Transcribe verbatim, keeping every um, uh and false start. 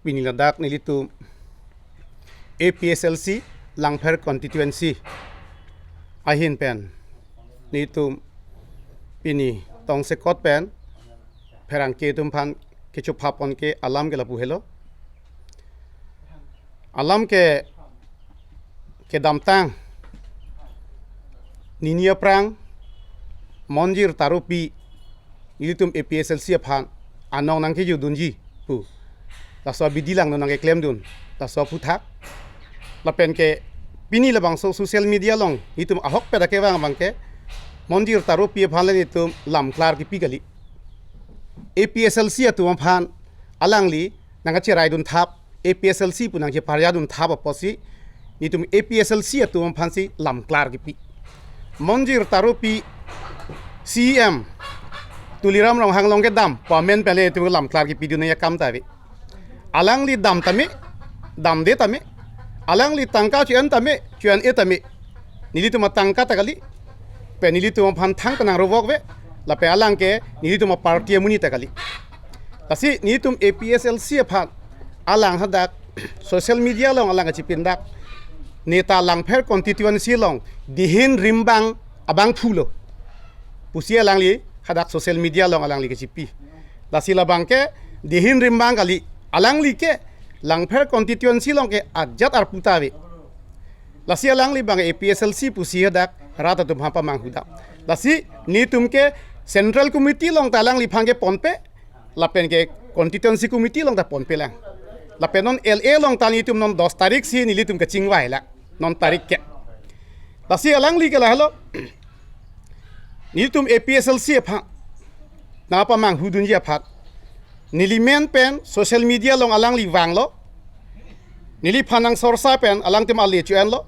Pini ladak nelitum A P H L C Langpher constituency ahin pen nelitum pini tongsekot pen pherangke atum aphan kechophapon ke alam ke lapu helo. Alam ke kedamtang nini aphrang Monjir Taropi nelitum A P H L C aphan anong nangkejudunji pu laso abidi langno nangkeklemdun laso aphuthak. Lapen ke pini labangso social media along nelitum ahokpet akevang abang ke Monjir Taropi aphan le nelitum lamklar kipi kali. A P H L C atum aphan alangli nangkacheraidun thap, A P H L C pu nangcheparjadun thap apotsi nelitum A P H L C atum aphansi lamklar kipi. Monjir Taropi C E M Tuliram Ronghang along kedam pu amen pen le nelitum lamklar kipidun nangji akam ta ave. Alangli dam tame, damde tame, alangli tangka cho-en tame, cho-en-e tame, nelitum atangka ta kali, pen nelitum aphan thang pen nangrovok ave, lapen alang ke nelitum aparty amonit ta kali. Lasi nelitum A P H L C aphan alang hadak social media along alang kachipindak, neta Langpher constituency along dihin rimbang abangphu lo pusi alangli hadak social media along alangli kachipi. Lasi labang ke dihin rimbang kali, alangli ke Langpher constituency along ke ajat arpu ta ave. Lasi alangli abang A P H L C pusi hadak rat atum aphan pamanghudam. Lasi nelitum ke Central Committee along ta alangliphan keponpe, lapen ke Constituency Committee along ta ponpelang. Lapen non L A along ta nelitum non dos tarik si nelitum kachingvailang, non tarik ke. Lasi alangli ke lahelo, nelitum A P H L C aphan nangpamanghudunji aphan neli men pen social media along alangli vanglo, neliphan nangsorsa pen alangtum ale cho-enlo,